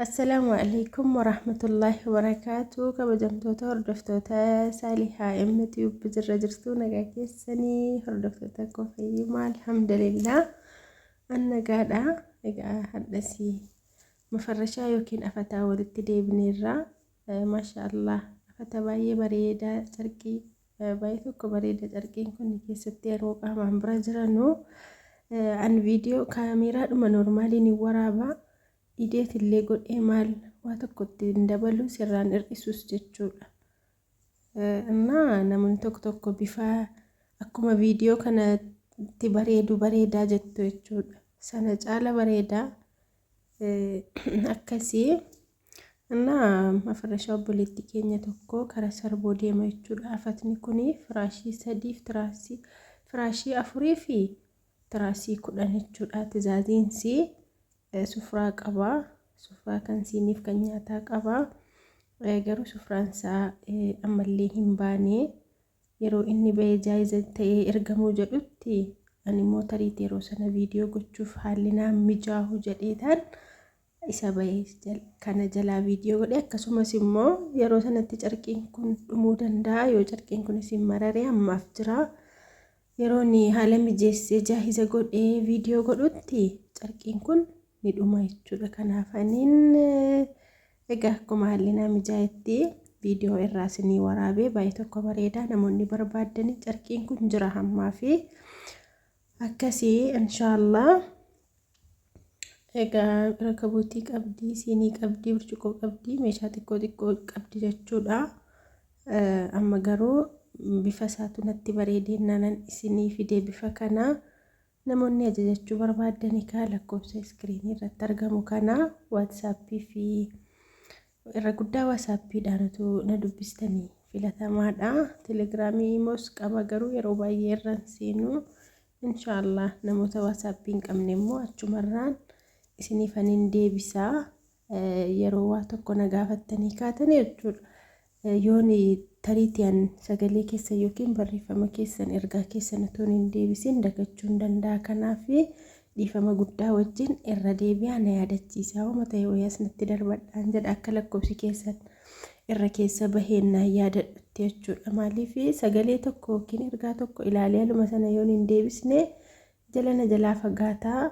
Assalaamu alaikum warahmatullaahi wabarakaatu. Kabajamtoota hordoftoota Saalihaa MTube jirra jirtu, nagaa keessanii? Hordoftoota koo fayyumaa? Alhamdulillah, an nagaadha. Egaa hadhasii mafarrashaa yookiin afataa walitti deebineerra. Maasha Allah, afata baay'ee bareedaa, carqii baay'ee tokko bareeda. Carqiin kun keessatti yeroo qaamaan bira jiranu an viidiyoo kaameeraadhuma normaaliin hin waraabaa, ideet illee godhee maal waa tokkotti hin dabalu, sirraan hir'isus jechuudha. Innaa namoonni tokko tokko bifa akkuma viidiyoo kanatti bareedu bareedaa jettu jechuudha. Sana caala bareedaa akkasii. Innaa mafarrashaa obboleettii keenya tokko kara sarboo deema jechuudha. Afatni kun firaashii sadiif tiraasii, firaashii afurii fi tiraasii 10 jechuudha. Tizaaziinsi sufraa qaba. Sufraa kan siiniif kan nyaataa qaba. Garuu sufraan isaa ammallee hin baane. Yeroo inni bahee jaayiza ta'ee ergamuu jedhutti ani immoo tariitii yeroo sana viidiyoo gochuuf haalli naan mijaahu jedheetaan isa bahee kana jalaa viidiyoo godhe. Akkasumas immoo yeroo sanatti carqiin kun dhumuu danda'a. Yoo carqiin kun isin mararee, ammaaf jira. Yeroon haala mijeessee jaahiza godhee viidiyoo godhutti carqiin kun ni dhuma jechuudha. Kanaaf aniin egaa akkuma haalli naa mijaa'etti viidiyoo irraa isinii waraabee baay'ee tokko bareedaa. Namoonni barbaaddanii carqiin kun jira hammaa fi akkasii inshaallah. Egaa rakabuutii qabdii, siinii qabdii, burcuqqoo qabdii, meeshaa xiqqoo xiqqoo qabdi jechuudha. Amma garuu bifa isaatu natti bareedee naanan isinii fidee bifa kana. Namoonni ajajachuu barbaaddanii kaa lakkoofsa iskiriinii irratti argamu kana Waatsaappii fi irra guddaa Waasaappiidhaan utuu na dubbistanii filatamaadha. Telegiraamii, Imoos qaba, garuu yeroo baay'ee irra hin seenu. Inshaallah namoota Waasaappii hin qabne immoo achumarraan isiniifaniin deebisaa, yeroo waa tokko na gaafattanii kaatanii jechuudha. Yoon tariitii an sagalee keessan yookiin barreeffama keessan, ergaa keessan utuu hin deebisin dagachuu hin danda'a. Kanaaf dhiifama guddaa wajjin irra deebi'aa na yaadachiisaa. Homa ta'e wayaas natti darbadhaan jedha, akka lakkoofsi keessan irra keessa baheen naan yaadadhutti jechuudha. Maaliif sagalee tokko yookiin ergaa tokko ilaalee aluma sana yoon hin deebisne jala na jalaa fagaataa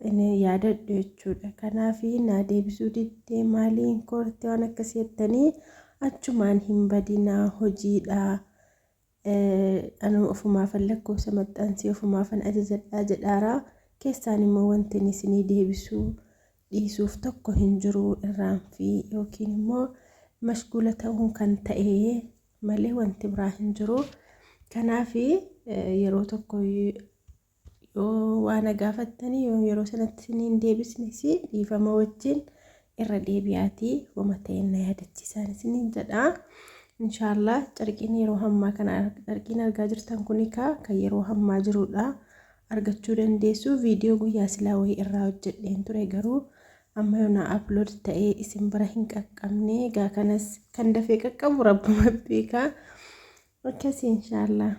inni yaadadhu jechuudha. Kanaaf naa deebisuu diddee, maaliin koorte, waan akkasii jettanii achumaan hin badinaa, hojiidha. Anu ofumaafan lakkoofsa maxxansee ofumaafan ajajadhaa jedhaara. Keessaan immoo wanti inni isinii deebisuu dhiisuuf tokko hin jiru, irraanfii yookiin immoo mashguula ta'uun kan ta'e malee wanti biraa hin jiru. Kanaaf yeroo tokko yoo waa na gaafattanii, yoo yeroo sanatti isinii hin deebisnes dhiifama wajjin irra deebi'aatii wama ta'een na yaadachiisaan isiniin jedha. Inshaallah carqiin yeroo hammaa kana carqiin argaa jirtan kun kan yeroo hammaa jirudha. Argachuu dandeessu. Viidiyoo guyyaa silaa wayii irraa hojjedheen ture, garuu amma yoo na upload ta'ee isin bira hin qaqqabne. Egaa kanas kan dafee qaqqabu rabbuma beekaa. Akkasii inshaallah.